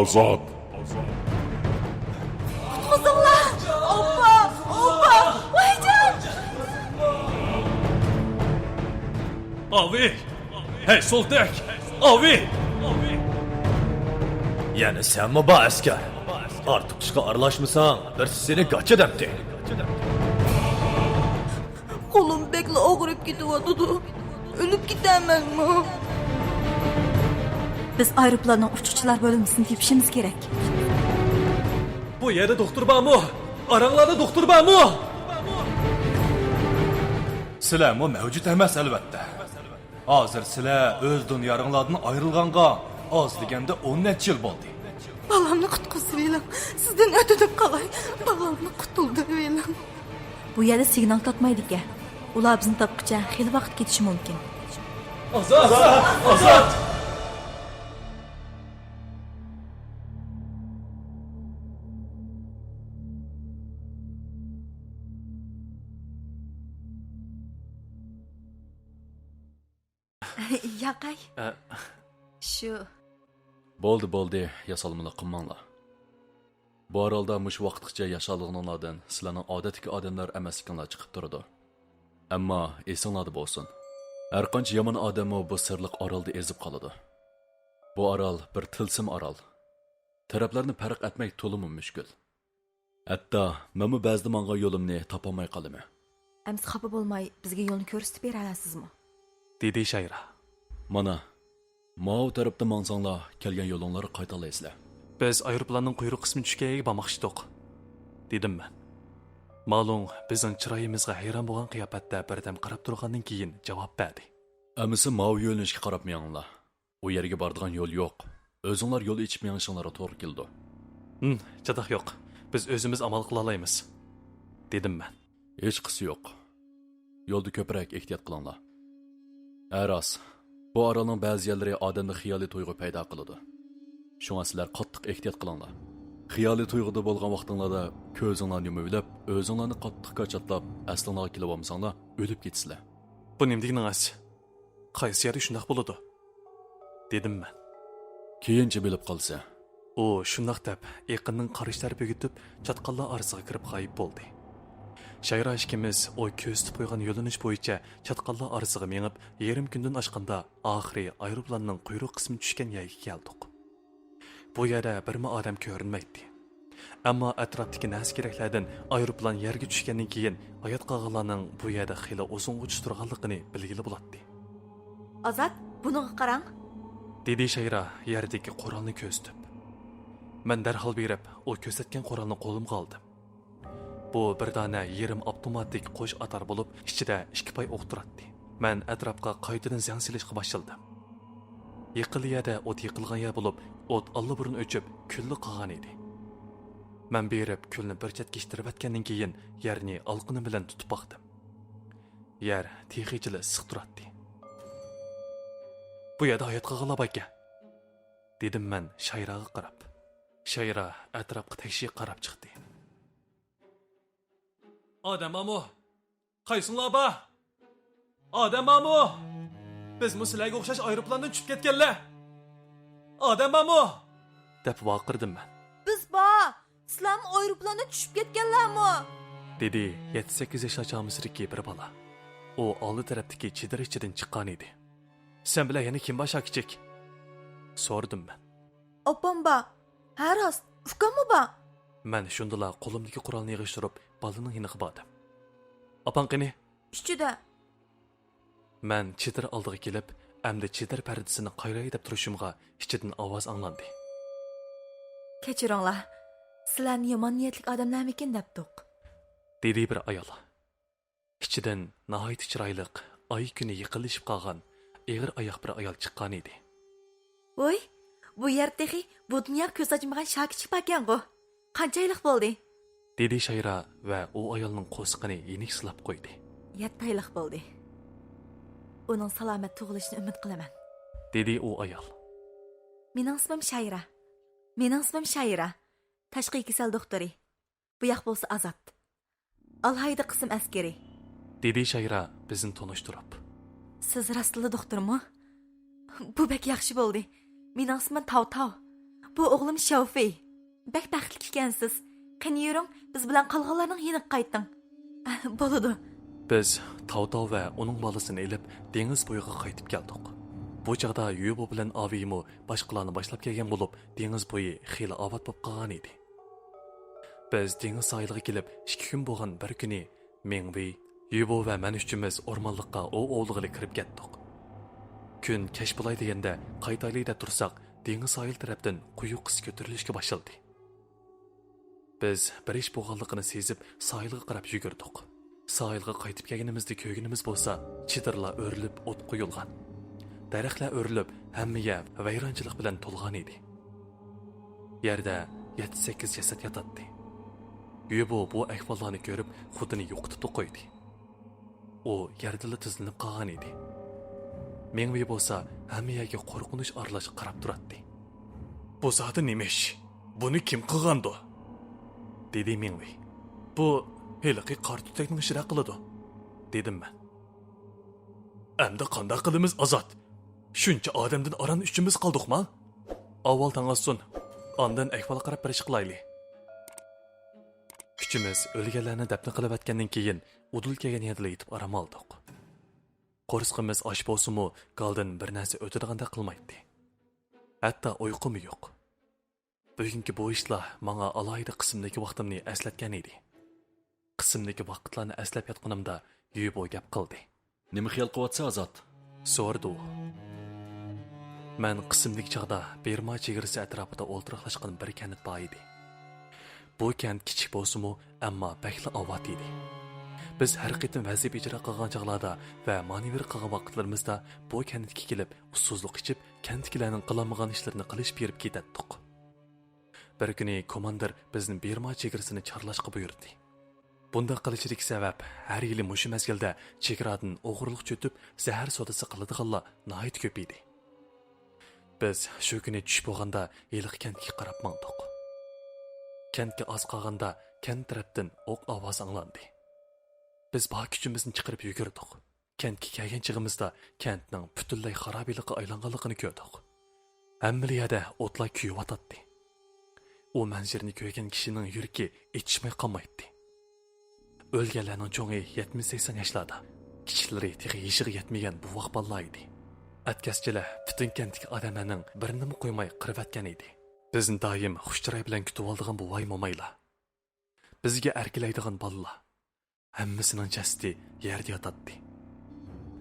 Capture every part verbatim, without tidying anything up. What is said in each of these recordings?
ئازاد. قۇتقۇزۇڭلار! ئوپپا! ئوپپا! ۋايجان! ئاۋى! ھەي، سولتەك! ئاۋى! يەنە سەنمۇ بار ئەسكەر؟ ئارتۇق ئىشقا ئارىلاشمىساڭ، بىرسى سېنى گاچا دەپتۇ. قولۇم بەكلا ئاغرىپ كېتىۋاتىدۇ. ئۆلۈپ كېتەمەنمۇ؟ بىز ئايروپىلاننىڭ ئۇچقۇچىلار بۆلمىسىنى تېپىشىمىز كېرەك. بۇ يەردە دوختۇر بارمۇ؟ ئاراڭلاردا دوختۇر بارمۇ؟ سىلەرمۇ مەۋجۇت ئەمەس، ئەلۋەتتە. ھازىر سىلەر ئۆز دۇنياڭلاردىن ئايرىلغانغا ئاز دېگەندە ئون نەچچە يىل بولدى. بالامنى قۇتقۇزۇۋېلىڭ. سىزدىن ئۆتۈنۈپ قالاي. بالامنى قۇتۇلدۇرۇۋېلىڭ. بۇ يەردە سىگنال تارتمايدىكەن. ئۇلار بىزنى تاپقىچە خېلى ۋاقىت كېتىشى مۇمكىن. ئازاد! ئازاد! ياقەي. ئە. شۇ. بولدى، بولدى، ياسالمىلىق قىلماڭلار. بۇ ئارالدا مۇشۇ ۋاقىتقىچە ياشالغىنىڭلاردىن سىلەرنىڭ ئادەتتىكى ئادەملەر ئەمەسلىكىڭلار چىقىپ تۇرىدۇ. ئەمما ئېسىڭلاردا بولسۇن، ھەرقانچە يامان ئادەممۇ بۇ سىرلىق ئارالدا ئېزىپ قالىدۇ. بۇ ئارال بىر تىلسىم ئارال. تەرەپلەرنى پەرق ئەتمەك تولىمۇ مۈشكۈل. ھەتتا مەنمۇ بەزىدە ماڭغان يولۇمنى تاپالماي قالىمەن. ئەمىسە خاپا بولماي، بىزگە يولنى كۆرسىتىپ بېرەلەيسىزمۇ؟ دېدى شايرا. مانا، ماۋۇ تەرەپتە ماڭساڭلار، كەلگەن يولۇڭلارغا قايتالايسىلەر. بىز ئايروپىلاننىڭ قۇيرۇق قىسمى چۈشكەن يەرگە بارماقچى ئىدۇق، دېدىم مەن. مالۇڭ بىزنىڭ چىرايىمىزغا ھەيران بولغان قىياپەتتە بىردەم قاراپ تۇرغاندىن كېيىن جاۋاب بەردى. ئەمىسە ماۋۇ يۆنىلىشكە قاراپ مېڭىڭلار. ئۇ يەرگە بارىدىغان يول يوق. ئۆزۈڭلار يول ئېچىپ مېڭىشىڭلارغا توغرا كېلىدۇ. ھىم، چاتاق يوق. بىز ئۆزىمىز ئامال قىلالايمىز، دېدىم مەن. ھېچقىسى يوق. يولدا كۆپرەك ئېھتىيات قىلىڭلار. ھە راست، بۇ ئارالنىڭ بەزى يەرلىرى ئادەمدە خىيالىي تۇيغۇ پەيدا قىلىدۇ. شۇڭا سىلەر قاتتىق ئېھتىيات قىلىڭلار. خىيالىي تۇيغۇدا بولغان ۋاقتىڭلاردا كۆزۈڭلارنى يۇمۇۋېلىپ، ئۆزۈڭلارنى قاتتىق كاچاتلاپ، ئەسلىڭلارغا كېلىۋالمىساڭلار، ئۆلۈپ كېتىسىلەر. بۇ نېمە دېگىنىڭىز؟ قايسى يەردە شۇنداق بولىدۇ؟ دېدىم مەن. كېيىنچە بىلىپ قالىسەن. ئۇ شۇنداق دەپ، ئېقىننىڭ قارشى تەرىپىگە ئۆتۈپ، چاتقاللار ئارىسىغا كىرىپ غايىب بولدى. شايرا ئىككىمىز ئۇ كۆرسىتىپ قويغان يۆنىلىش بويىچە چاتقاللار ئارىسىغا مېڭىپ، يېرىم كۈندىن ئاشقاندا ئاخىرى ئايروپىلاننىڭ قۇيرۇق قىسمى چۈشكەن يەرگە كەلدۇق. بۇ يەردە بىرمۇ ئادەم كۆرۈنمەيتتى. ئەمما ئەتراپتىكى نەرسە-كېرەكلەردىن ئايروپىلان يەرگە چۈشكەندىن كېيىن ھايات قالغانلارنىڭ بۇ يەردە خېلى ئۇزۇنغىچە تۇرغانلىقىنى بىلگىلى بولاتتى. ئازاد، بۇنىڭغا قاراڭ، دېدى شايرا يەردىكى قورالنى كۆرسىتىپ. مەن دەرھال بېرىپ، ئۇ كۆرسەتكەن قورالنى قولۇمغا ئالدىم. بۇ بىر دانە يېرىم ئاپتوماتىك قوش ئاتار بولۇپ، ئىچىدە ئىككى پاي ئوق تۇراتتى. مەن ئەتراپقا قايتىدىن زەڭ سېلىشقا باشلىدىم. يېقىنلا يەردە ئوت يېقىلغان يەر بولۇپ، ئوت ئاللىبۇرۇن ئۆچۈپ، كۈللا قالغان ئىدى. مەن بېرىپ، كۈلنى بىر چەتكە ئىتتىرىۋەتكەندىن كېيىن، يەرنى ئالقىنىم بىلەن تۇتۇپ باقتىم. يەر تېخىچىلا ئىسسىق تۇراتتى. بۇ يەردە ھايات قالغانلار باركەن، دېدىم مەن شايراغا قاراپ. شايرا ئەتراپقا تەكشى قاراپ چىقتى. ئادەم بارمۇ؟ قايسىڭلار بار؟ ئادەم بارمۇ؟ بىزمۇ سىلەرگە ئوخشاش ئايروپىلاندىن چۈشۈپ كەتكەنلەر. ئادەم بارمۇ؟ دەپ ۋارقىرىدىم مەن. بىز بار. سىلەرمۇ ئايروپىلاندىن چۈشۈپ كەتكەنلەرمۇ؟ دېدى يەتتە-سەككىز ياشلار چامىسىدىكى بىر بالا. ئۇ ئالدى تەرەپتىكى چېدىر ئىچىدىن چىققان ئىدى. سەن بىلەن يەنە كىم بار، شاكىچىك؟ سورىدىم مەن. ئاپام بار. ھە راست، ئۇكاممۇ بار. مەن شۇندىلا قولۇمدىكى قورالنى يىغىشتۇرۇپ، بالىنىڭ يېنىغا باردىم. ئاپاڭ قېنى؟ ئىچىدە. مەن چېدىر ئالدىغا كېلىپ، ئەمدى چېدىر پەردىسىنى قايراي دەپ تۇرۇشۇمغا ئىچىدىن ئاۋاز ئاڭلاندى. كەچۈرۈڭلار، سىلەرنى يامان نىيەتلىك ئادەملەرمىكىن دەپتۇق. دېدى بىر ئايال. ئىچىدىن ناھايىتى چىرايلىق، ئاي كۈنى يېقىنلىشىپ قالغان، ئېغىر ئاياق بىر ئايال چىققان ئىدى. ۋوي، بۇ يەر تېخى بۇ دۇنياغا كۆز ئاچمىغان شاكىچىك باركەنغۇ. قانچە ئايلىق بولدى؟ دېدى شايرا ۋە ئۇ ئايالنىڭ قورسىقىنى يېنىك سىلاپ قويدى. يەتتە ئايلىق بولدى. ئۇنىڭ سالامەت تۇغۇلۇشىنى ئۈمىد قىلىمەن. دېدى ئۇ ئايال. مېنىڭ ئىسمىم شايرا. مېنىڭ ئىسمىم شايرا. تاشقى كېسەل دوختۇرى. بۇ ياق بولسا ئازاد. ئالاھىدە قىسىم ئەسكىرى. دېدى شايرا بىزنى تونۇشتۇرۇپ. سىز راستلا دوختۇرمۇ؟ بۇ بەك ياخشى بولدى. مېنىڭ ئىسمىم تاۋ تاۋ. بۇ ئوغلۇم شياۋفېي. بەك بەختلىك ئىكەنسىز. قېنى يۈرۈڭ، بىز بىلەن قالغانلارنىڭ يېنىغا قايتىڭ. بولىدۇ. بىز تاۋتاۋ ۋە ئۇنىڭ بالىسىنى ئېلىپ، دېڭىز بويىغا قايتىپ كەلدۇق. بۇ چاغدا يۈبو بىلەن ئاۋېيمۇ باشقىلارنى باشلاپ كەلگەن بولۇپ، دېڭىز بويى خېلى ئاۋات بولۇپ قالغان ئىدى. بىز دېڭىز ساھىلىغا كېلىپ، ئىككى كۈن بولغان بىر كۈنى مېڭۋېي، يۈبو ۋە مەن ئۈچىمىز ئورمانلىققا ئوۋ ئوۋلىغىلى كىرىپ كەتتۇق. كۈن كەچ بولاي دېگەندە قايتايلى دەپ تۇرساق، دېڭىز ساھىل تەرەپتىن قويۇق ئىس كۆتۈرۈلۈشكە باشلىدى. بىز بىر ئىش بولغانلىقىنى سېزىپ، ساھىلغا قاراپ يۈگۈردۇق. ساھىلغا قايتىپ كەلگىنىمىزدە كۆرگىنىمىز بولسا، چېدىرلار ئۆرۈلۈپ ئوت قويۇلغان. دەرەخلەر ئۆرۈلۈپ، ھەممە يەر ۋەيرانچىلىق بىلەن تولغان ئىدى. يەردە يەتتە-سەككىز جەسەت ياتاتتى. يۈبو بۇ ئەھۋاللارنى كۆرۈپ، خۇدىنى يوقىتىپلا قويدى. ئۇ يەردىلا تىزلىنىپ قالغان ئىدى. مېڭۋېي بولسا ھەممە يەرگە قورقۇنچ ئارىلاش قاراپ تۇراتتى. «بۇ زادى نېمە ئىش؟ بۇنى كىم قىلغاندۇ؟» دېدى مېڭۋېي. «بۇ ھېلىقى قارا تۈتەكنىڭ ئىشىدەك قىلىدۇ»، دېدىم مەن. «ئەمدى قانداق قىلىمىز، ئازاد؟ شۇنچە ئادەمدىن ئاران ئۈچىمىز قالدۇقما؟ ئاۋۋال تاڭ ئاتسۇن، ئاندىن ئەھۋال قاراپ بىر ئىش قىلايلى.» ئۈچىمىز ئۆلگەنلەرنى دەپنە قىلىۋەتكەندىن كېيىن، ئۇدۇل كەلگەن يەردىلا يېتىپ ئارام ئالدۇق. قورسىقىمىز ئاچ بولسىمۇ، گالدىن بىر نەرسە ئۆتىدىغاندەك قىلمايتتى. ھەتتا ئۇيقۇمۇ يوق. بۈگۈنكى بۇ ئىشلار ماڭا ئالاھىدە قىسىمدىكى ۋاقتىمنى ئەسلەتكەن ئىدى. قىسىمدىكى ۋاقىتلارنى ئەسلەپ ياتقىنىمدا يۈبو گەپ قىلدى. نېمە خىيال قىلىۋاتىسەن، ئازاد؟ سورىدى ئۇ. مەن قىسىمدىكى چاغدا بىرما چېگرىسى ئەتراپىدا ئولتۇراقلاشقان بىر كەنت بار ئىدى. بۇ كەنت كىچىك بولسىمۇ، ئەمما بەكلا ئاۋات ئىدى. بىز ھەر قېتىم ۋەزىپە ئىجرا قىلغان چاغلاردا ۋە مانېۋىر قىلغان ۋاقىتلىرىمىزدا بۇ كەنتكە كېلىپ، ئۇسسۇزلۇق ئىچىپ، كەنتتىكىلەرنىڭ قىلالمىغان ئىشلىرىنى قىلىشىپ بېرىپ كېتەتتۇق. بىر كۈنى كوماندىر بىزنى بىرما چېگرىسىنى چارلاشقا بۇيرۇدى. بۇنداق قىلىشىدىكى سەۋەب، ھەر يىلى مۇشۇ مەزگىلدە چېگرادىن ئوغرىلىقچە ئۆتۈپ، زەھەر سودىسى قىلىدىغانلار ناھايىتى كۆپ ئىدى. بىز شۇ كۈنى چۈش بولغاندا ھېلىقى كەنتكە قاراپ ماڭدۇق. كەنتكە ئاز قالغاندا كەنت تەرەپتىن ئوق ئاۋازى ئاڭلاندى. بىز بار كۈچىمىزنى چىقىرىپ يۈگۈردۇق. كەنتكە كەلگەن چېغىمىزدا كەنتنىڭ پۈتۈنلەي خارابىلىققا ئايلانغانلىقىنى كۆردۇق. ھەممىلا يەردە ئوتلار كۆيۈۋاتاتتى. ئۇ مەنزىرىنى كۆرگەن كىشىنىڭ يۈرىكى ئېچىشماي قالمايتتى. ئۆلگەنلەرنىڭ چوڭى يەتمىش-سەكسەن ياشلاردا، كىچىكلىرى تېخى يېشىغا يەتمىگەن بوۋاق بالىلار ئىدى. ئەتكەسچىلەر پۈتۈن كەنتتىكى ئادەملەرنىڭ بىرىنىمۇ قويماي قىرىۋەتكەن ئىدى. بىزنى دائىم خۇش چىراي بىلەن كۈتۈۋالىدىغان بوۋاي-مومايلار، بىزگە ئەركىلەيدىغان بالىلار، ھەممىسىنىڭ جەسىتى يەردە ياتاتتى.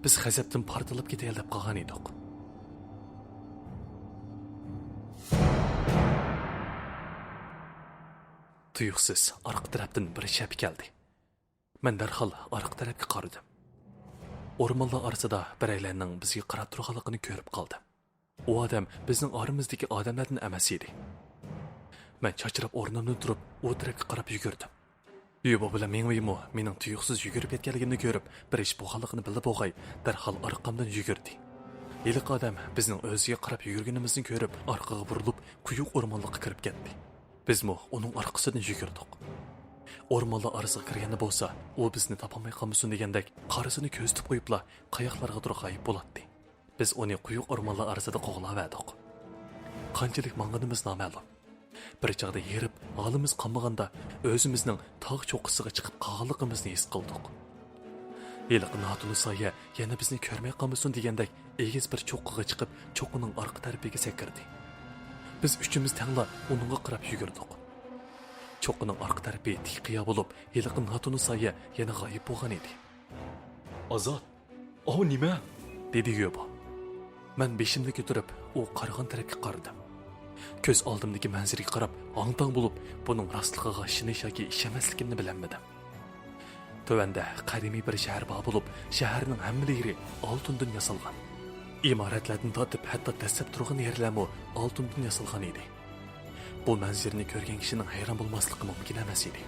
بىز غەزەپتىن پارتلاپ كېتەيلى دەپ قالغان ئىدۇق. تۇيۇقسىز ئارقا تەرەپتىن بىر شەپە كەلدى. مەن دەرھال ئارقا تەرەپكە قارىدىم. ئورمانلار ئارىسىدا بىرەيلەننىڭ بىزگە قاراپ تۇرغانلىقىنى كۆرۈپ قالدىم. ئۇ ئادەم بىزنىڭ ئارىمىزدىكى ئادەملەردىن ئەمەس ئىدى. مەن چاچراپ ئورنۇمدىن تۇرۇپ، ئۇ تەرەپكە قاراپ يۈگۈردۈم. يۈبو بىلەن مېڭۋېيمۇ مېنىڭ تۇيۇقسىز يۈگۈرۈپ كەتكەنلىكىمنى كۆرۈپ، بىر ئىش بولغانلىقىنى بىلدى بوغاي، دەرھال ئارقامدىن يۈگۈردى. ھېلىقى ئادەم بىزنىڭ ئۆزىگە قاراپ يۈگۈرگىنىمىزنى كۆرۈپ، ئارقىغا بۇرۇلۇپ، قويۇق ئورمانلىققا كىرىپ كەتتى. بىزمۇ ئۇنىڭ ئارقىسىدىن يۈگۈردۇق. ئورمانلار ئارىسىغا كىرگەندە بولسا، ئۇ بىزنى تاپالماي قالمىسۇن دېگەندەك، قارىسىنى كۆزىتىپ قويۇپلا، قاياقلارغىدۇر غايىب بولاتتى. بىز ئۇنى قويۇق ئورمانلار ئارىسىدا قوغلاۋەردۇق. قانچىلىك ماڭغىنىمىز نامەلۇم. بىر چاغدا ھېرىپ، ھالىمىز قالمىغاندا، ئۆزىمىزنىڭ تاغ چوققىسىغا چىقىپ قالغانلىقىمىزنى ھېس قىلدۇق. ھېلىقى ناتونۇش سايە يەنە بىزنى كۆرمەي قالمىسۇن دېگەندەك، ئېگىز بىر چوققىغا چىقىپ، چوققىنىڭ ئارقا تەرىپىگە سەكرىدى. بىز ئۈچىمىز تەڭلا ئۇنىڭغا قاراپ يۈگۈردۇق. چوققىنىڭ ئارقا تەرىپى تىك قىيا بولۇپ، ھېلىقى ناتونۇش سايە يەنە غايىب بولغان ئىدى. ئازاد، ئاۋۇ نېمە؟ دېدى يۆبو. مەن بېشىمنى كۆتۈرۈپ، ئۇ قارىغان تەرەپكە قارىدىم. كۆز ئالدىمدىكى مەنزىرىگە قاراپ، ھاڭ-تاڭ بولۇپ، بۇنىڭ راستلىقىغا ئىشىنىش ياكى ئىشەنمەسلىكىمنى بىلەلمىدىم. تۆۋەندە قەدىمىي بىر شەھەر بار بولۇپ، شەھەرنىڭ ھەممىلا يېرى ئالتۇندىن ياسالغان. ئىمارەتلەردىن تارتىپ، ھەتتا دەسسەپ تۇرغان يەرلەرمۇ ئالتۇندىن ياسالغان ئىدى. بۇ مەنزىرىنى كۆرگەن كىشىنىڭ ھەيران بولماسلىقى مۇمكىن ئەمەس ئىدى.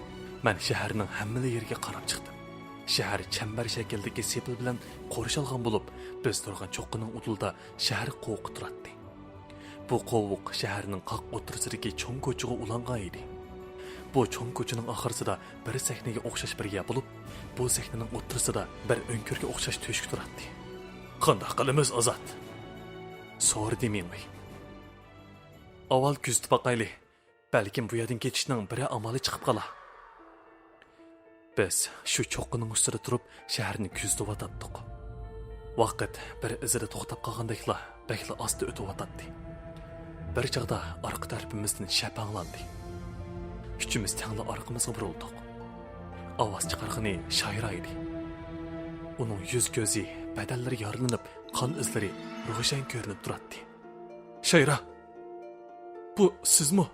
مەن شەھەرنىڭ ھەممىلا يېرىگە قاراپ چىقتىم. شەھەر چەمبەر شەكىلدىكى سېپىل بىلەن قورشالغان بولۇپ، بىز تۇرغان چوققىنىڭ ئۇدۇلىدا شەھەر قوۋۇقى تۇراتتى. بۇ قوۋۇق شەھەرنىڭ قاق ئوتتۇرىسىدىكى چوڭ كوچىغا ئۇلانغان ئىدى. بۇ چوڭ كوچىنىڭ ئاخىرىسىدا بىر سەھنىگە ئوخشاش بىر يەر بولۇپ، بۇ سەھنىنىڭ ئوتتۇرىسىدا بىر ئۆڭكۈرگە ئوخشاش تۆشۈك تۇراتتى. «قانداق قىلىمىز، ئازاد؟» سورىدى مېڭۋېي. ئاۋۋال كۆزىتىپ باقايلى. بەلكىم بۇ يەردىن كېچىشنىڭ بىرەر ئامالى چىقىپ قالا. بىز شۇ چوققىنىڭ ئۈستىدە تۇرۇپ، شەھەرنى كۆزىتىۋاتاتتۇق. ۋاقىت بىر ئىزىدا توختاپ قالغاندەكلا، بەكلا ئاستا ئۆتۈۋاتاتتى. بىر چاغدا ئارقا تەرىپىمىزدىن شەپەڭلاندى. ئۈچىمىز تەڭلا ئارقىمىزغا بۇرۇلدۇق. ئاۋاز چىقارغىنى شايرا ئىدى. ئۇنىڭ يۈز-كۆزى، بەدەنلىرى يارىلىنىپ، قان ئىزلىرى روشەن كۆرۈنۈپ تۇراتتى. شايرا! بۇ سىزمۇ؟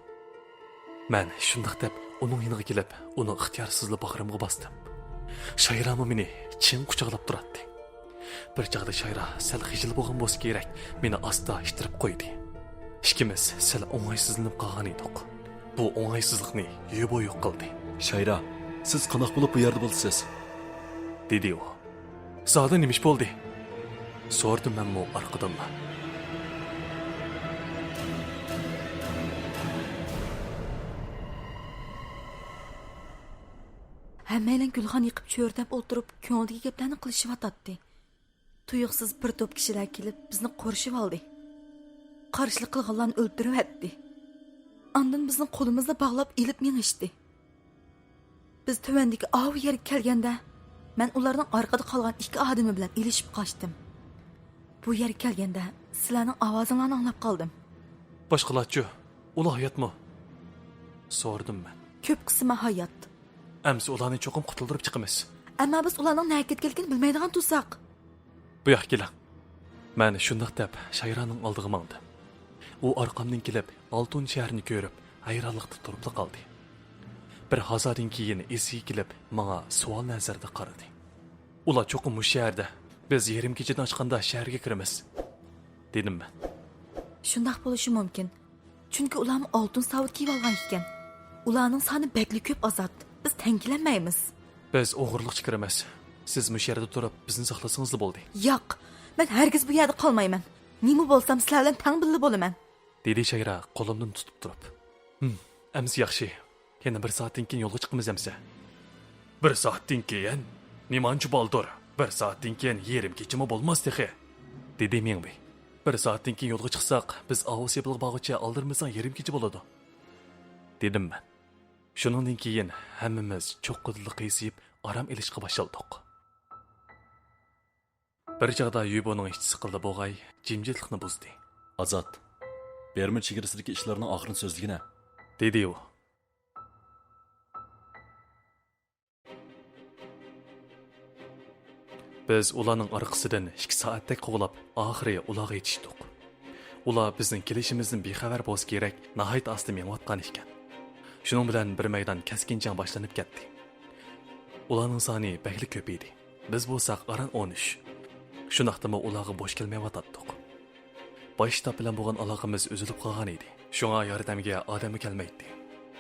مەن شۇنداق دەپ ئۇنىڭ يېنىغا كېلىپ، ئۇنى ئىختىيارسىزلا باغرىمغا باستىم. شايرامۇ مېنى چىڭ قۇچاقلاپ تۇراتتى. بىر چاغدا شايرا سەل خىجىل بولغان بولسا كېرەك، مېنى ئاستا ئىتتىرىپ قويدى. ئىككىمىز سەل ئوڭايسىزلىنىپ قالغان ئىدۇق. بۇ ئوڭايسىزلىقنى يوپۇيۇق قىلدى. شايرا، سىز قانداق بولۇپ بۇ يەردە بولىسىز؟ دېدى ئۇ. زادى نېمە ئىش بولدى؟ سورىدىم مەنمۇ ئارقىدىنلا. ھەممەيلەن گۈلخان يېقىپ چۆرىدەپ ئولتۇرۇپ، كۆڭلىدىكى گەپلەرنى قىلىشىۋاتاتتى. تۇيۇقسىز بىر توپ كىشىلەر كېلىپ، بىزنى قورشىۋالدى. قارشىلىق قىلغانلارنى ئۆلتۈرۈۋەتتى. ئاندىن بىزنى قولىمىزنى باغلاپ ئېلىپ مېڭىشتى. بىز تۆۋەندىكى ئاۋۇ يەرگە كەلگەندە، مەن ئۇلارنىڭ ئارقىدا قالغان ئىككى ئادىمى بىلەن ئېلىشىپ قاچتىم. بۇ يەرگە كەلگەندە، سىلەرنىڭ ئاۋازىڭلارنى ئاڭلاپ قالدىم. باشقىلارچۇ؟ ئۇلار ھاياتمۇ؟ سورىدىم مەن. كۆپ قىسمى ھايات. ئەمسە ئۇلارنى چوقۇم قۇتۇلدۇرۇپ چىقىمىز. ئەمما بىز ئۇلارنىڭ نەگە كەتكەنلىكىنى بىلمەيدىغان تۇرساق. بۇياققا كېلىڭ. مەن شۇنداق دەپ شايرانىڭ ئالدىغا ماڭدىم. ئۇ ئارقامدىن كېلىپ، ئالتۇن شەھىرىنى كۆرۈپ، ھەيرانلىقتا تۇرۇپلا قالدى. بىر ھازادىن كېيىن ئېسىگە كېلىپ، ماڭا سوئال نەزىرىدە قارىدى. ئۇلار چوقۇم مۇشۇ شەھەردە. بىز يېرىم كېچىدىن ئاچقاندا شەھەرگە كىرىمىز، دېدىم مەن. شۇنداق بولۇشى مۇمكىن. چۈنكى ئۇلارمۇ ئالتۇن ساۋۇت كىيىۋالغان ئىكەن. ئۇلارنىڭ سانى بەكلا كۆپ، ئازاد. بىز تەڭ كېلەلمەيمىز. بىز ئوغرىلىقچە كىرىمىز. سىز مۇشۇ يەردە تۇرۇپ، بىزنى ساقلىسىڭىزلا بولدى. ياق، مەن ھەرگىز بۇ يەردە قالمايمەن. نېمە بولسام، سىلەر بىلەن تەڭ بىللە بولىمەن. دېدى شايرا قولۇمدىن تۇتۇپ تۇرۇپ. ھىم، ئەمسە ياخشى. يەنە بىر سائەتتىن كېيىن يولغا چىقىمىز ئەمسە. بىر سائەتتىن كېيىن؟ نېمانچە بالدۇر؟ بىر سائەتتىن كېيىن يېرىم كېچىمۇ بولماس تېخى، دېدى مىڭۋېي. بىر سائەتتىن كېيىن يولغا چىقساق، بىز ئاۋۇ سېپىلغا بارغۇچە ئالدىرىمىزنىڭ يېرىم كېچە بولىدۇ، دېدىم مەن. شۇنىڭدىن كېيىن ھەممىمىز چوققىدىلا قىيسىيىپ، ئارام ئېلىشقا باشلىدۇق. بىر چاغدا يۈبونىڭ ئىچى سىقىلدى بوغاي، جىمجىتلىقنى بۇزدى. ئازاد، بېرمۇ چېگرىسىدىكى ئىشلارنىڭ ئاخىرىنى سۆزلىگىنە، دېدى ئۇ. بىز ئۇلارنىڭ ئارقىسىدىن ئىككى سائەتتەك قوغلاپ، ئاخىرى ئۇلارغا يېتىشتۇق. ئۇلار بىزنىڭ كېلىشىمىزدىن بىخەۋەر بولسا كېرەك، ناھايىتى ئاستا مېڭىۋاتقان ئىكەن. شۇنىڭ بىلەن بىر مەيدان كەسكىن جەڭ باشلىنىپ كەتتى. ئۇلارنىڭ سانى بەكلا كۆپ ئىدى. بىز بولساق ئاران ئون ئۈچ. شۇنداقتىمۇ ئۇلارغا بوش كەلمەيۋاتاتتۇق. باش شتاب بىلەن بولغان ئالاقىمىز ئۈزۈلۈپ قالغان ئىدى. شۇڭا ياردەمگە ئادەممۇ كەلمەيتتى.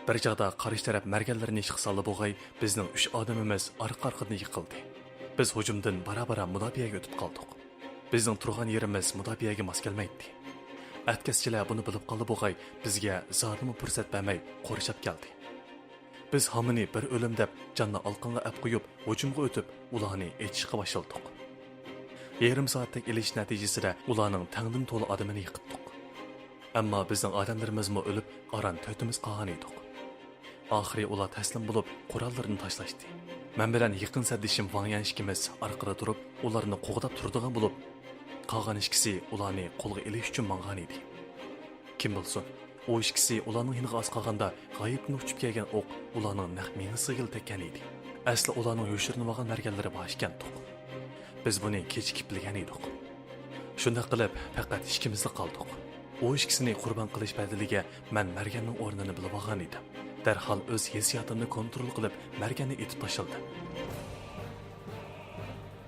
بىر چاغدا قارشى تەرەپ مەرگەنلىرىنى ئىشقا سالدى بوغاي، بىزنىڭ ئۈچ ئادىمىمىز ئارقا-ئارقىدىن يىقىلدى. بىز ھۇجۇمدىن بارا-بارا مۇداپىئەگە ئۆتۈپ قالدۇق. بىزنىڭ تۇرغان يېرىمىز مۇداپىئەگە ماس كەلمەيتتى. ئەتكەسچىلەر بۇنى بىلىپ قالدى بوغاي، بىزگە زادىمۇ پۇرسەت بەرمەي قورشاپ كەلدى. بىز ھامىنى بىر ئۆلۈم دەپ جاننى ئالقانغا ئەپ قويۇپ، ھۇجۇمغا ئۆتۈپ، ئۇلارنى ئېتىشقا باشلىدۇق. يېرىم سائەتتەك ئېلىش نەتىجىسىدە ئۇلارنىڭ تەڭدىن تولا ئادىمىنى يىقىتتۇق. ئەمما بىزنىڭ ئادەملىرىمىزمۇ ئۆلۈپ، ئاران تۆتىمىز قالغان ئىدۇق. ئاخىرى ئۇلار تەسلىم بولۇپ، قوراللىرىنى تاشلاشتى. مەن بىلەن يېقىن سەپدىشىم ۋاڭ يەن ئىككىمىز ئارقىدا تۇرۇپ، ئۇلارنى قوغداپ تۇرىدىغان بولۇپ، قالغان ئىككىسى ئۇلارنى قولغا ئېلىش ئۈچۈن ماڭغان ئىدى. كىم بىلسۇن، ئۇ ئىككىسى ئۇلارنىڭ يېنىغا ئاز قالغاندا غايىبتىن ئۇچۇپ كەلگەن ئوق ئۇلارنىڭ نەق مېڭىسىگىلا تەگكەن ئىدى. ئەسلى ئۇلارنىڭ يوشۇرۇنۇۋالغان مەرگەنلىرى بار ئىكەنتۇق. بىز بۇنى كېچىكىپ بىلگەن ئىدۇق. شۇنداق قىلىپ، پەقەت ئىككىمىزلا قالدۇق. ئۇ ئىككىسىنى قۇربان قىلىش بەدىلىگە مەن مەرگەننىڭ ئورنىنى بىلىۋالغان ئىدىم. دەرھال ئۆز ھېسسىياتىمنى كونترول قىلىپ، مەرگەننى ئېتىپ تاشلىدىم.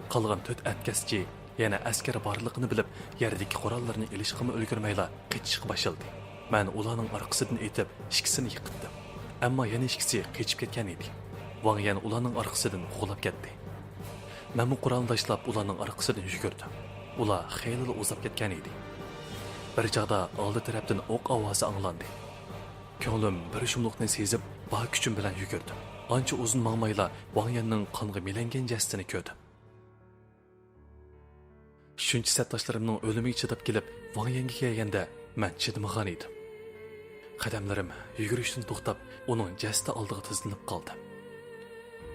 قالغان تۆت ئەتكەسچى يەنە ئەسكەر بارلىقىنى بىلىپ، يەردىكى قوراللىرىنى ئېلىشقىمۇ ئۈلگۈرمەيلا قېچىشقا باشلىدى. مەن ئۇلارنىڭ ئارقىسىدىن ئېتىپ، ئىككىسىنى يىقىتتىم. ئەمما يەنە ئىككىسى قېچىپ كەتكەن ئىدى. ۋاڭ يەن ئۇلارنىڭ ئارقىسىدىن قوغلاپ كەتتى. مەنمۇ قورالنى تاشلاپ، ئۇلارنىڭ ئارقىسىدىن يۈگۈردۈم. ئۇلار خېلىلا ئۇزاپ كەتكەن ئىدى. بىر چاغدا ئالدى تەرەپتىن ئوق ئاۋازى ئاڭلاندى. كۆڭلۈم بىر شۇملۇقنى سېزىپ، بار كۈچۈم بىلەن يۈگۈردۈم. ئانچە ئۇزۇن ماڭمايلا ۋاڭ يەننىڭ قانغا مىلەنگەن جەسىتىنى كۆردۈم. شۇنچە سەپداشلىرىمنىڭ ئۆلۈمىگە چىداپ كېلىپ، ۋاڭ يەنگە كەلگەندە، مەن چىدىمىغان ئىدىم. قەدەملىرىم يۈگۈرۈشتىن توختاپ، ئۇنىڭ جەسىتى ئالدىغا تىزلىنىپ قالدىم.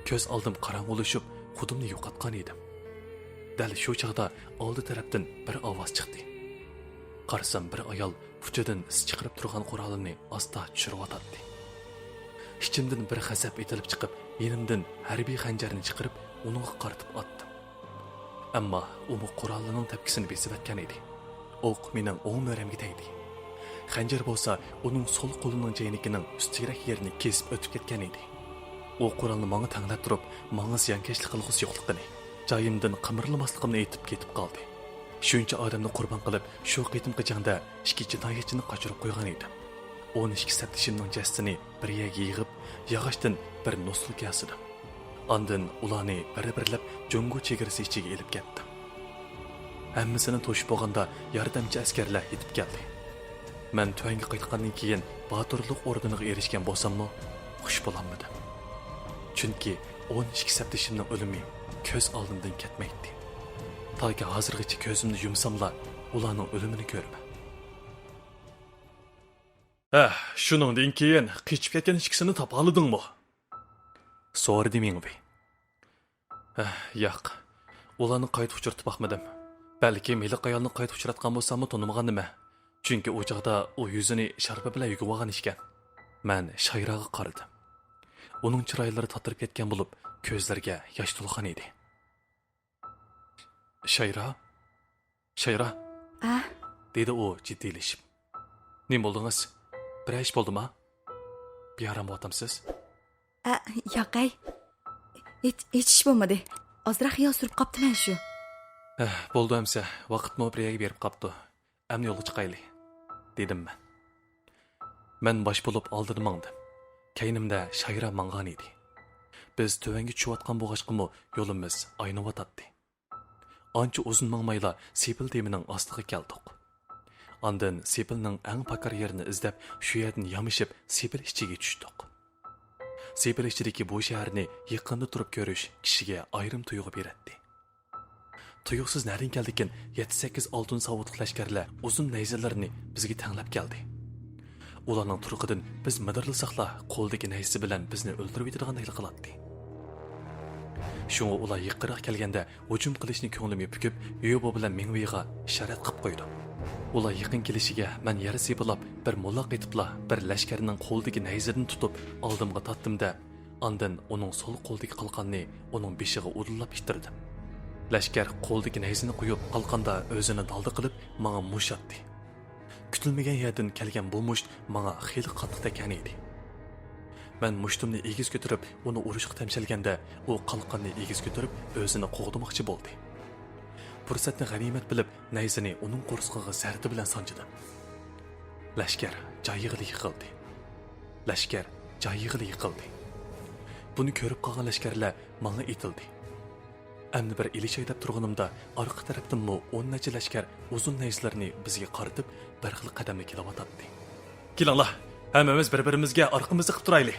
كۆز ئالدىم قاراڭغۇلىشىپ، خۇدۇمنى يوقاتقان ئىدىم. دەل شۇ چاغدا ئالدى تەرەپتىن بىر ئاۋاز چىقتى. قارىسام، بىر ئايال ئۇچىدىن ئىس چىقىرىپ تۇرغان قورالىنى ئاستا چۈشۈرۈۋاتاتتى. ئىچىمدىن بىر غەزەپ ئېتىلىپ چىقىپ، يېنىمدىن ھەربىي خەنجەرنى چىقىرىپ، ئۇنىڭغا قارىتىپ ئاتتىم. ئەمما ئۇمۇ قورالىنىڭ تەپكىسىنى بېسىۋەتكەن ئىدى. ئوق مېنىڭ ئوڭ مۈرەمگە تەگدى. خەنجەر بولسا ئۇنىڭ سول قولىنىڭ جەينىكىنىڭ ئۈستىرەك يېرىنى كېسىپ ئۆتۈپ كەتكەن ئىدى. ئۇ قورالنى ماڭا تەڭلەپ تۇرۇپ، ماڭا زىيانكەشلىك قىلغۇسى يوقلۇقىنى، جايىمدىن قىمىرلىماسلىقىمنى ئېيتىپ كېتىپ قالدى. شۇنچە ئادەمنى قۇربان قىلىپ، شۇ قېتىمقى جەڭدە ئىككى جىنايەتچىنى قاچۇرۇپ قويغان ئىدىم. ئون ئىككى سەپدىشىمنىڭ جەسىتىنى بىر يەرگە يىغىپ، ياغاچتىن بىر نوسۇلكا ياسىدىم. ئاندىن ئۇلارنى بىر-بىرلەپ جۇڭگو چېگرىسى ئىچىگە ئېلىپ كەتتىم. ھەممىسىنى توشۇپ بولغاندا، ياردەمچى ئەسكەرلەر يېتىپ كەلدى. مەن تۆۋەنگە قايتقاندىن كېيىن باتۇرلۇق ئوردېنىغا ئېرىشكەن بولساممۇ، خۇش بولالمىدىم. چۈنكى ئون ئىككى سەپدىشىمنىڭ ئۆلۈمى كۆز ئالدىمدىن كەتمەيتتى. تاكى ھازىرغىچە كۆزۈمنى يۇمساملا، ئۇلارنىڭ ئۆلۈمىنى كۆرىمەن. ھە، شۇنىڭدىن كېيىن قېچىپ كەتكەن ئىككىسىنى تاپالىدىڭمۇ؟ سورىدى مېڭۋېي. ھە، ياق. ئۇلارنى قايتا ئۇچرىتىپ باقمىدىم. بەلكىم ھېلىقى ئايالنى قايتا ئۇچراتقان بولساممۇ تونۇمىغان نېمە. چۈنكى ئۇ چاغدا ئۇ يۈزىنى شارپا بىلەن يۇيۇۋالغان ئىكەن. مەن شايراغا قارىدىم. ئۇنىڭ چىرايلىرى تاتىرىپ كەتكەن بولۇپ، كۆزلىرىگە ياش تولغان ئىدى. شايرا؟ شايرا؟ ئە؟ دېدى ئۇ جىددىيلىشىپ. نېمە بولدىڭىز؟ بىرەر ئىش بولدىما؟ بىئارام بولۇۋاتامسىز؟ ئە، ياق ئەي. ھېچ، ھېچ ئىش بولمىدى. ئازراق خىيال سۈرۈپ قاپتىمەن شۇ. ئە، بولدى ئەمسە، ۋاقىتمۇ بىر يەرگە بېرىپ قاپتۇ. ئەمدى يولغا چىقايلى، دېدىم مەن. مەن باش بولۇپ ئالدىدا ماڭدىم. كەينىمدە شايرا ماڭغان ئىدى. بىز تۆۋەنگە چۈشۈۋاتقان بولغاچقىمۇ يولىمىز ئاينىۋاتاتتى. ئانچە ئۇزۇن ماڭمايلا سېپىل دېمىنىڭ ئاستىغا كەلدۇق. ئاندىن سېپىلنىڭ ئەڭ پاكار يېرىنى ئىزدەپ، شۇ يەردىن يامىشىپ سېپىل ئىچىگە چۈشتۇق. سېپىل ئىچىدىكى بۇ شەھەرنى يېقىندا تۇرۇپ كۆرۈش كىشىگە ئايرىم تۇيغۇ بېرەتتى. تۇيۇقسىز نەدىن كەلدىكىن، يەتتە-سەككىز ئالتۇن ساۋۇتلۇق لەشكەرلەر ئۇزۇن نەيزىلىرىنى بىزگە تەڭلەپ كەلدى. ئۇلارنىڭ تۇرقىدىن بىز مىدىرلىساقلا، قولىدىكى نەيزىسى بىلەن بىزنى ئۆلتۈرۈۋېتىدىغاندەكلا قىلاتتى. شۇڭا ئۇلار يېقىنراق كەلگەندە ھۇجۇم قىلىشنى كۆڭلۈم يېپىكىپ، يۈبو بىلەن مېڭۋېيغا ئىشارەت قىلىپ قويدۇم. ئۇلار يېقىن كېلىشىگە مەن يەر سىيپىلاپ، بىر موللاق ئېتىپلا، بىر لەشكەرنىڭ قولىدىكى نەيزىدىن تۇتۇپ، ئالدىمغا تارتتىم-دە، ئاندىن ئۇنىڭ سول قولىدىكى قالقاننى ئۇنىڭ بېشىغا ئۇدۇللاپ ئىتتىردىم. لەشكەر قولىدىكى نەيزىنى قويۇپ، قالقاندا ئۆزىنى دالدا قىلىپ، ماڭا مۇشت ئاتتى. كۈتۈلمىگەن يەردىن كەلگەن بۇ مۇشت ماڭا خېلى قاتتىق تەگكەن ئىدى. مەن مۇشتۇمنى ئېگىز كۆتۈرۈپ، ئۇنى ئۇرۇشقا تەمشەلگەندە، ئۇ قالقاننى ئېگىز كۆتۈرۈپ، ئۆزىنى قوغدىماقچى بولدى. پۇرسەتنى غەنىيمەت بىلىپ، نەيزىنى ئۇنىڭ قورسىقىغا زەردە بىلەن سانجىدىم. لەشكەر جايىغىلا يىقىلدى. لەشكەر جايىغىلا يىقىلدى. بۇنى كۆرۈپ قالغان لەشكەرلەر ماڭا ئېتىلدى. ئەمدى بىر ئېلىشاي دەپ تۇرغىنىمدا، ئارقا تەرەپتىنمۇ ئون نەچچە لەشكەر ئۇزۇن نەيزىلىرىنى بىزگە قارىتىپ، بىر خىل قەدەمدە كېلىۋاتاتتى. «كېلىڭلار، ھەممىمىز بىر-بىرىمىزگە ئارقىمىزنى قىپ تۇرايلى!»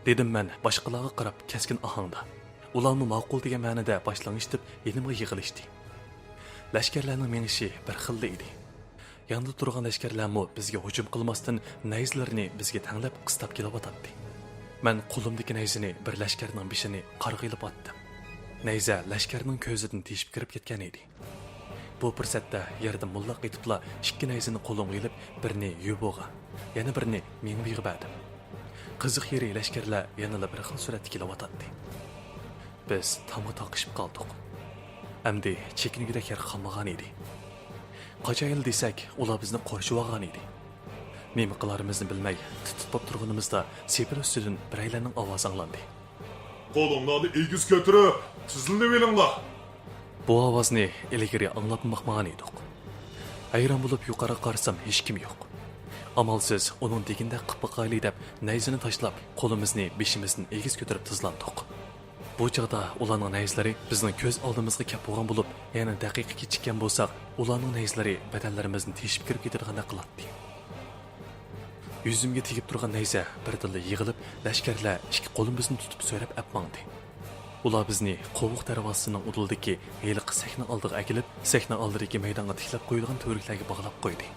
دېدىم مەن باشقىلارغا قاراپ كەسكىن ئاھاڭدا. ئۇلارمۇ ماقۇل دېگەن مەنىدە باش لىڭشىتىپ، يېنىمغا يىغىلىشتى. لەشكەرلەرنىڭ مېڭىشى بىر خىللا ئىدى. ياندا تۇرغان لەشكەرلەرمۇ بىزگە ھۇجۇم قىلماستىن، نەيزىلىرىنى بىزگە تەڭلەپ قىستاپ كېلىۋاتاتتى. مەن قولۇمدىكى نەيزىنى بىر لەشكەرنىڭ بېشىنى قارغا ئېلىپ ئاتتىم. نەيزە لەشكەرنىڭ كۆزىدىن تېشىپ كىرىپ كەتكەن ئىدى. بۇ پۇرسەتتە يەردە موللاق ئېتىپلا ئىككى نەيزىنى قولۇمغا ئېلىپ، بىرىنى يۈبوغا، يەنە بىرىنى مېڭۋېيغا بەردىم. قىزىق يېرى، لەشكەرلەر يەنىلا بىر خىل سۈرئەتتە كېلىۋاتاتتى. بىز تامغا تاقىشىپ قالدۇق. ئەمدى چېكىنگۈدەك يەر قالمىغان ئىدى. قاچايلى دېسەك، ئۇلار بىزنى قورشىۋالغان ئىدى. نېمە قىلارىمىزنى بىلمەي، تىت-تىت بولۇپ تۇرغىنىمىزدا، سېپىل ئۈستىدىن بىرەيلەننىڭ ئاۋازى ئاڭلاندى. «قولۇڭلارنى ئېگىز كۆتۈرۈپ، تىزلىنىۋېلىڭلار!» بۇ ئاۋازنى ئىلگىرى ئاڭلاپمۇ باقمىغان ئىدۇق. ھەيران بولۇپ يۇقىرىغا قارىسام، ھېچكىم يوق. ئامالسىز ئۇنىڭ دېگىنىدەك قىپ باقايلى دەپ، نەيزىنى تاشلاپ، قولىمىزنى بېشىمىزدىن ئېگىز كۆتۈرۈپ تىزلاندۇق. بۇ چاغدا ئۇلارنىڭ نەيزىلىرى بىزنىڭ كۆز ئالدىمىزغا كەپ بولغان بولۇپ، يەنە دەقىقە كېچىككەن بولساق، ئۇلارنىڭ نەيزىلىرى بەدەنلىرىمىزنى تېشىپ كىرىپ كېتىدىغاندەك قىلاتتى. يۈزۈمگە تېگىپ تۇرغان نەيزە بىردىنلا يىغىلىپ، لەشكەرلەر ئىككى قولۇم بىزنى تۇتۇپ سۆرەپ ئەپ ماڭدى. ئۇلار بىزنى قوۋۇق دەرۋازىسىنىڭ ئۇدۇلىدىكى ھېلىقى سەھنە ئالدىغا ئەكېلىپ، سەھنە ئالدىدىكى مەيدانغا تىكلەپ قويۇلغان تۈۋرۈكلەرگە باغلاپ قويدى.